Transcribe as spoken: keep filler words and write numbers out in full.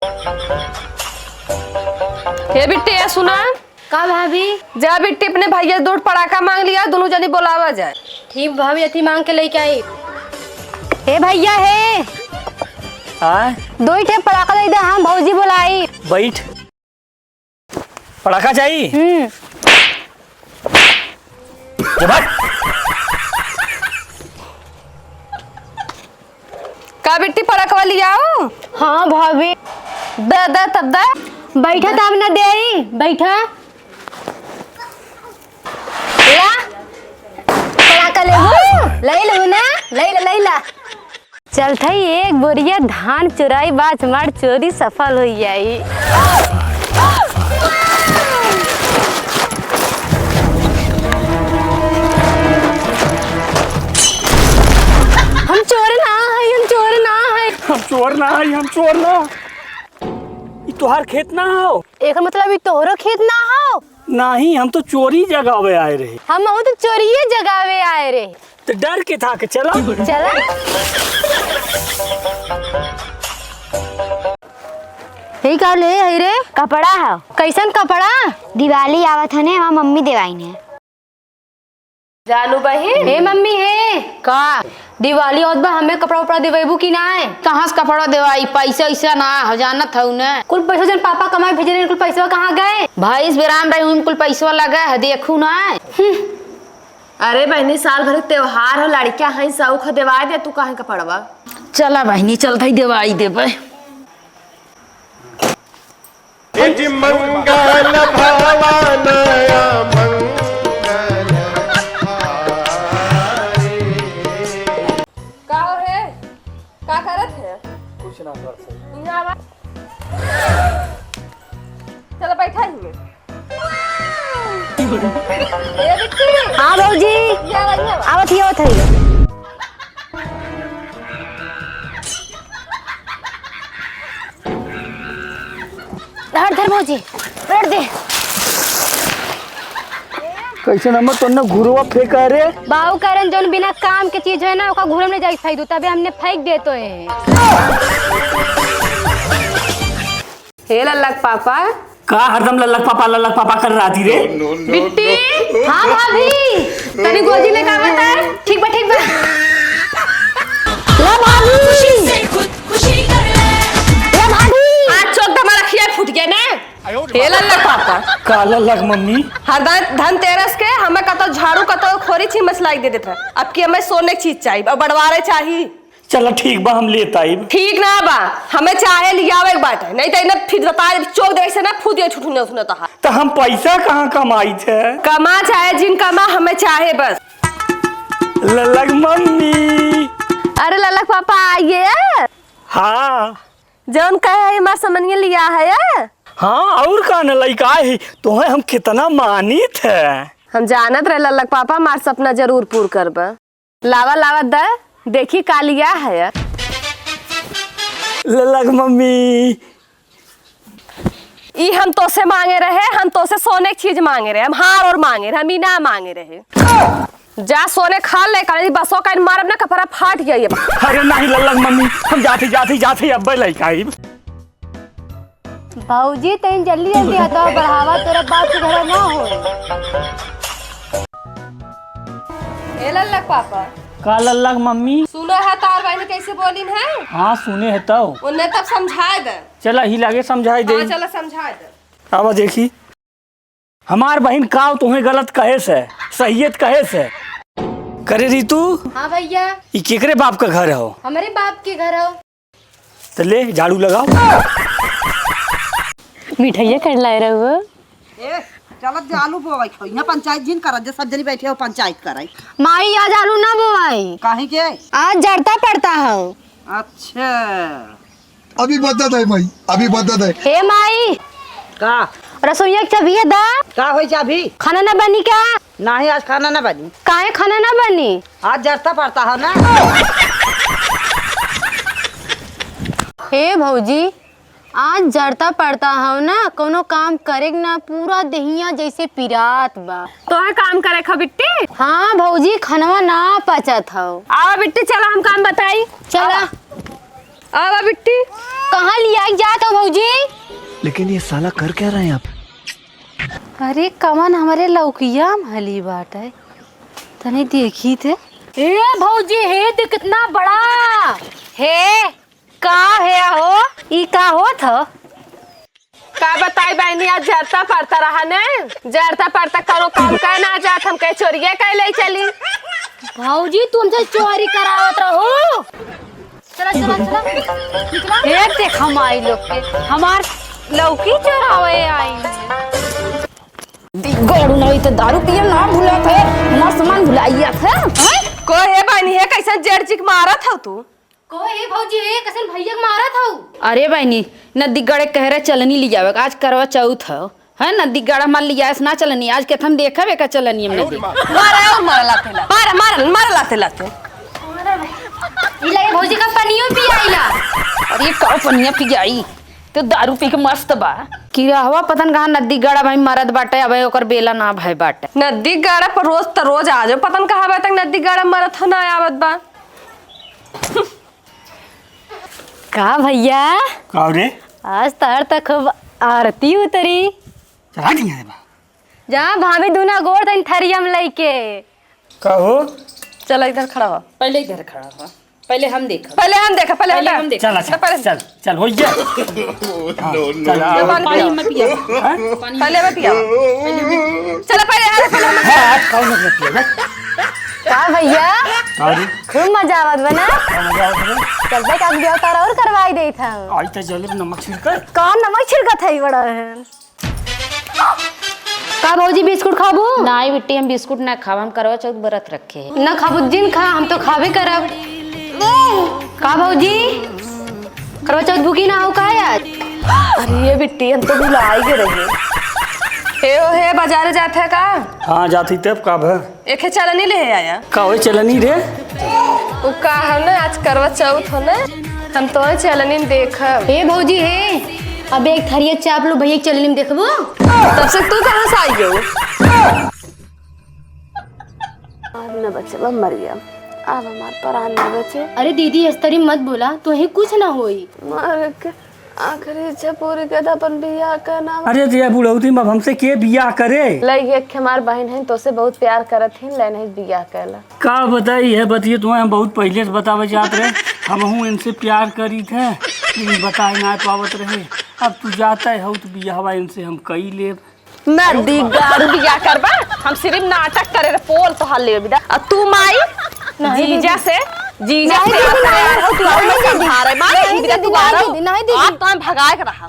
हे बिट्टी, ये सुना। का भाभी? जा बिट्टी, अपने भैया से दो पड़ाका मांग लिया, दुनू जनी बोलावा जाए। ठीक भाभी, अथी मांग के लेके आई। हे भैया, हे। हाँ? दो ही ठे पड़ाका दे दे, हम भौजी बोलाई। बैठ। पड़ाका चाहिए? हम्म। जब हट। का बिट्टी, पड़कवा लियाओ? हाँ भाभी। द, द, तब द। बैठा तब न देई, बैठा। ला, पड़ाका लेबू? ले लेबू ना? ले ला, ले ला। चलत हई एक बोरिया धान चोराई, बाच मार चोरी सफल होइ जाई। हम चोर ना हई, हम चोर ना हई। हम चोर ना हई, हम चोर ना। ई तोहार खेत ना हो। एकर मतलब ई तोहरो खेत ना हो? नाही, हम तो चोरी जगावे आए रहे। हमहू तो चोरिये जगावे आए रहे। तो डर के था के चला। चला। हे का ले हई रे? कपड़ा ह। कैसन कपड़ा? दिवाली आवत ह ने, हमार मम्मी देवाइन है। जानू बहिन। हे मम्मी, हे। का? दिवाली आवत बा, हमें कपड़ा उपड़ा देवेबू कि नाय? कहाँ से कपड़ा देवाई? पैसा वैसा ना हो, जानत हऊ ना। कुल पैसा जन पापा कमाए भेजे रहे, कुल पैसा कहाँ गए? भैंस बेराम रही, उन कुल पैसा लगा है, देखू ना। हम्म। अरे बहिनी, साल भर के त्योहार हो, लड़किया हैं, शौक हो, देवाई दे, तू काहे कपड़वा? चला बहिनी, चलत हई देवाई देबे। ए जी मंगल भवन या मंगल हारी। का हो रे? का करत है? कुछ ना करत है। यहाँ आवा। चलो बैठा ही में। ए बिट्टी। हाँ भौजी। यहाँ आवा, यहाँ आवा। आवत ही, आवत ही। धर, धर भौजी, रट दे। कैसे नंबर तोन्ने घुरवा फेंका रे? बाऊ करन जौन बिना काम के चीज है ना, ओका घुरम ले जाके फेंक दू, तबे हमने फेंक देतो है। हे लल्लक पापा। का हरदम लल्लक पापा, लल्लक पापा कर रहती रे? बिट्टी। हाँ भाभी, तनी गोजी लेके आवत है। ठीक बा, ठीक बा। ला भाभी। खुशी से खुदकुशी कर ले। ला भाभी। आज चौक दमा रखिया फूट गया ना। हे लल्लक पापा। का लल्लक मम्मी? हरदम धनतेरस के हमें कतो झाड़ू, कतो खोरी, चीज मचलाई दे देत रहे। अब की हमें सोने की चीज चाहिए और बड़वारे चाहिए। चला ठीक बा, हम लेत आइब। ठीक ना बा, हमें चाहे लियावे के बाटे, नहीं तो इन्हें फिर बता चोक दे से ना फूट दे छुटू ना सुनता है। तो हम पैसा कहाँ कमाई थे? कमा चाहे जिन कमा, हमें चाहे बस। ललक मम्मी। अरे ललक पापा आइए। हाँ। जौन कहे है हमार समनिया लिया है। हाँ, और का न लइका है, तोहे हम कितना मानित है। हम जानत रहे ललक पापा हमार सपना जरूर पूर करबा। लावा, लावा द, देखी का लिया है। ललक मम्मी। ई हम तोसे मांगे रहे, हम तोसे सोने की चीज मांगे रहे, हम हार और मांगे रहे, हम ई ना मांगे रहे। जा सोने खा ले, काली बसो काइन मारब ना, कपड़ा फाट जाइए। अरे नहीं ललक मम्मी, हम जाते, जाते, जाते अब्बे लइका आइब। भौजी, तनी जल्दी जल्दी हथवा बढ़ावा, तोरा बाप के घरे ना होई। ए लल्लक पापा। का लल्लक मम्मी? सुनो है, तार बहन कैसे बोलिन है? हाँ, सुने है तौ। उन्हें तब समझाए दे। चला, ही लागे समझाए दे। हाँ, चला समझाए दे। आवा देखी। हमार बहिन काव तोहे गलत कहे से, सहियत कहे से। करे रितु, हाँ भैया। ई केकरे बाप का घर हो? हमरे बाप के घर हो। तो ले झाड़ू लगाओ। मिठाइया कर लाए रहो। ए, चलत जा आलू बोवाई खो। यहाँ पंचायत जिन करत, जे सब जनी बैठे हो पंचायत कराई। माई, आज आलू ना बोवाई। काहे के? आज जरता पड़ता हो। अच्छा। अभी बदत है माई, अभी बदत है। हे माई। का? रसोईया के चाबिया दा। का होई चाबी? खाना ना बनी का? नाही, आज खाना ना बनी। काहे खाना ना बनी? आज जरता पड़ता हो ना। हे भौजी, आज जरता पड़ता हो ना, कौनो काम करे के ना, पूरा देहिया जैसे पिरात बा। तोहे काम करे खा बिट्टी? हाँ भौजी, खनवा ना पचत हो। आवा बिट्टी, चला हम काम बताई। चला। आवा। आवा बिट्टी। कहाँ लियाइ जात हो भौजी? लेकिन ये साला कर क्या रहे हैं आप? अरे कवन हमरे लौकिया में हली बाटे, तनी देखी थे। ए भौजी, हे दे कितना बड़ा। हे, का हे हो? ई का होत ह? का बताई बहिनी, आज जरता परता रहा ने, जरता परता कौनो काम करे ना जात, हम कहे चोरिये कइ ले चली। भौजी, तुमसे चोरी करावत रहो। चला, चला, चला। निकला। एक देख हम आई लोग के, हमार लौकी चोरावे आई। दी गड़ू नहीं तो दारू पिए ना भूलत है, हमार सामान भुलाइया है। हैं? को हे बहिनी हे, कैसन जेड़ चिक मारत हौ तू? को हे भौजी हे, कैसन भैया के मारत हौ? अरे बहिनी, नदी गड़े कह रहे चलनी लियावे, आज करवा चौथ हौ। है नदी गड़ा हमार लियास ना चलनी, आज के हम देखब एका चलनी हम नदी। मारे और मार लाते लाते। मार, मार, मार लाते लाते। ई लगे भौजी का पनियो पियाइला। अरे का पनिया पियाई? तो दारू पी के मस्त बा। कि रहवा पतन कहाँ नदी गड़ा भाई मरद बाटे, अबे ओकर बेला ना भय बाटे। नदी गड़ा पर रोज त रोज आ जाओ, पतन कहाँ बा तक नदी गड़ा मरत हो ना आवत बा। का भैया? का रे? आज तहर त खूब आरती उतरी। चला दिया रे बा। जा भाभी दूना गोड़ तन थरियम लइके। का हो? चला इधर खड़ा हो। पहले इधर खड़ा हो। पहले हम देखा। पहले हम देखा, पहले पहले हटा। हम देखा। चला, चल, पहले चल, चल, हो जा। हाँ, चल, ये आओ। पानी पानी मत पिया। हाँ? पानी पहले मत पिया। चला पहले, अरे पहले मत हाँ, आज कौन मत पिया बे? का भैया? का रे? खूब मजा आवत बा ना? का मजा आवत बा? चल बे, का दिया तारा और करवाई देत हम। आज तो जलेब नमक छिड़कर। का नमक छिड़कत है बड़ा है? का भौजी बिस्कुट खाबू? नाई बिट्टी, हम बिस्कुट ना खाब, हम करवा चौथ व्रत रखे हैं। ना खाबू जिन खा, हम तो खाबे करब। का भौजी, करवा चौथ भूखी ना हो का आज? अरे ये बिट्टी, हम तो भुलाई गए रहे। हे ओ हे, बाजारे जात है का? हाँ, जात ही तब का भ? एक है चलनी ले आया। का होई चलनी रे? उ का है ना, आज करवा चौथ हो ना, हम तो चलनी में देखब। हे भौजी हे, अब एक थरिया चाप लो भैया, चलनी में देखबो। तब से तू कहाँ से आई हो? आज न बचे, अब मर गया। अब हमार प्राण न बचे। अरे दीदी, इस तरी मत बोला, तोहे कुछ ना होई। मर के आखिरी इच्छा पूरी कर दे, अपन बियाह करना। अरे, ये बुढ़ौती में अब हमसे के बियाह करे? लई एक हमार बहिन है, तोसे बहुत प्यार करत हिन, ले नहीं बियाह कैला। का बताई है बतिये तुम्हें, हम बहुत पहिले से बतावे जात रहे, हमहू इनसे प्यार करी थे, लेकिन बताए ना पावत रहे। अब तू जाता है, हो तो बियाहवा इनसे हम कई लेब। नदी गारू बियाह करबा, हम सिर्फ नाटक करे रे, पोल तोहार लेबे बिदा। आ तू माई, नहीं जीजा दीदी। से, जीजा नहीं से दीदी, आकर नहीं, यार, हो तू नहीं हमें दीदी। संभारे, माई, नहीं इधर दीदी, तू आ नहीं रहा दीदी, नहीं दीदी। आप तो हम भगाए के रहा।